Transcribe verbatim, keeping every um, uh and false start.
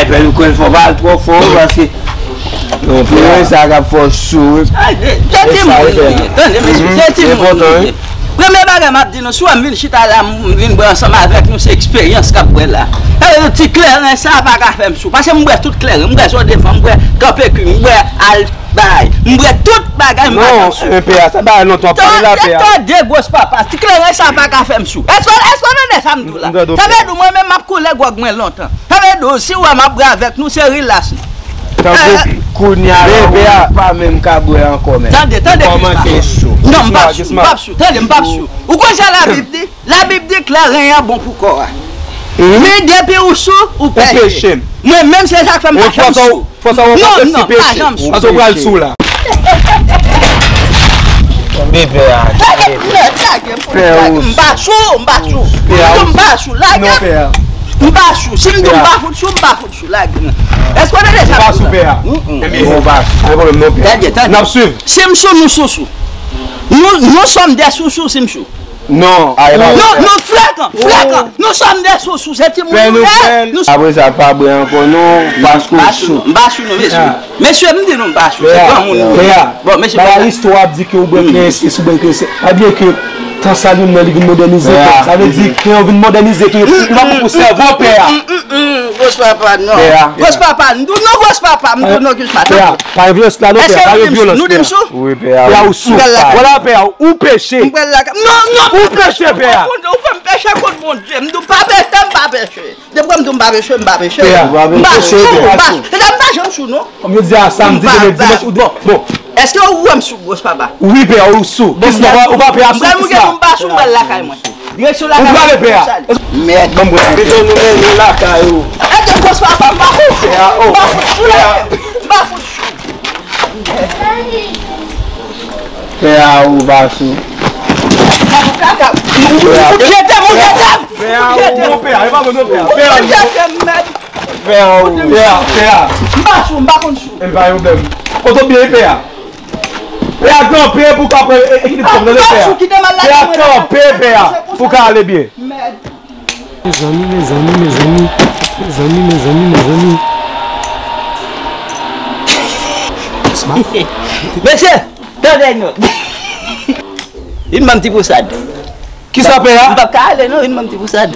Fè nou kwè l fò pa al twò fò, wi, paske non, pè, sa k ap fè w sou, wi. Ay, de- se timoun nou ye. Tande, mesye, se timoun nou ye. Premye bagay m ap di nou, si w wè m vin chita la, m vin bwè ansanm avèk nou, se eksperyans k ap bwè la. Sa vle di ti kleren sa pa ka fè m sou. Paske m bwè tout kleren, m bwè Zodevan, m bwè Kanpekil, m bwè al bay. M bwè tout bagay, m pa janm sou. Non, pè a, sa bagay lontan, pale la, pè a. Tande, tande, gwòs papa, ti kleren sa pa ka fè m sou. Èske, èske w tande sa m di w la? Sa vle di mwen menm m ap koule gwòg mwen lontan. Sa vle di si w wè m ap bwè avèk nou, se rilas nou. Tankou kounye a la, ou pa menm ka bwè ankò, men. Tande, tande, gwòs papa. Non, m p ap sou, m p ap sou. Tande, m p ap sou. Ou konn sa Labib di? Labib di kleren an bon pou kò a. Men depi ou sou, ou peche. Mwen menm se sa k fè m pa janm sou. Fò sa w pa sou peche. Paske w pral sou la. Tonbe pè a. Lage m, lage m. M pa sou, m pa sou. M pa sou, lage m. M pa sou. Si m di m pa fout sou, m pa fout sou, lage m. Èske w tande sa m di w la? Ou pa sou, pè a. Ebyen, ou pa sou. Pa gen pwoblèm non, pè a. N ap swiv. Si m sou, nou sou sou. Nous, nous sommes des sou-sous, si m sou. Non. Non, nou frekan, frekan. Nou sòm de sousou, se timoun nou ye. Apre sa, pa bwè ankò non, paske w sou. M pa sou non, mesye. Mesye, m di nou m pa sou, se granmoun nou ye. Bon, mesye, bagay istwa ap di ke ou bwè kleren, si ou bwè kleren, pa bliye ke tan Salim nan li vin modènize tou. Sa vle di kleren vin modènize tou, ou pa pran pou sèvo pè a. Gwos papa, non. Gwos papa, m di w non, gwos papa, m di w non, gwos papa. Pa gen vyolans la non, pè a, pa gen vyolans. Nou di m sou? Wi, pè a, ou sou. Vwala, pè a, ou peche. M pral lakay. Non, non, ou peche, pè a. Ou fè m peche kont Bondye. M di w pa peche, m pa peche. Depi w di m pa peche, m pa peche. Pè a, m pa sou, m pa sou. Se sa, m pa janm sou, non. Kòm yo di a samdi, demen dimanch, ou bon. Èske ou wè m sou gwos papa? Wi, pè a, ou sou. Bon, ou pa, ou pa pè a sou. M pral moutre nou m pa sou, m pral lakay mwen. Direksyon lakay mwen. Ou prale, pè a? Mèd. Bon, bon. Bezwen nou mennen lakay ou. Èske gwos papa m pa fout sou? M pa fout sou lakay. M pa fout sou. Pè a ou pa sou. Pè a ou. Pè a ou, non, pè a. E pa bon, non, pè a. Pè a ou. Pè a ou. Pè a, pè a. M pa sou, m pa konn sou. E pa yon pwoblèm. Kote w byen, pè a? Pè a kanpe pou w ka pran ekilib kòb nan, pè a. Pè a kanpe, pè a, pou w ka ale byen. Mezanmi, mezanmi, mezanmi. Mezanmi, mezanmi, mezanmi. Mesye, tande non. Vin ban m ti pousad. Kisa pè a? M p ap ka ale non, vin ban m ti pousad.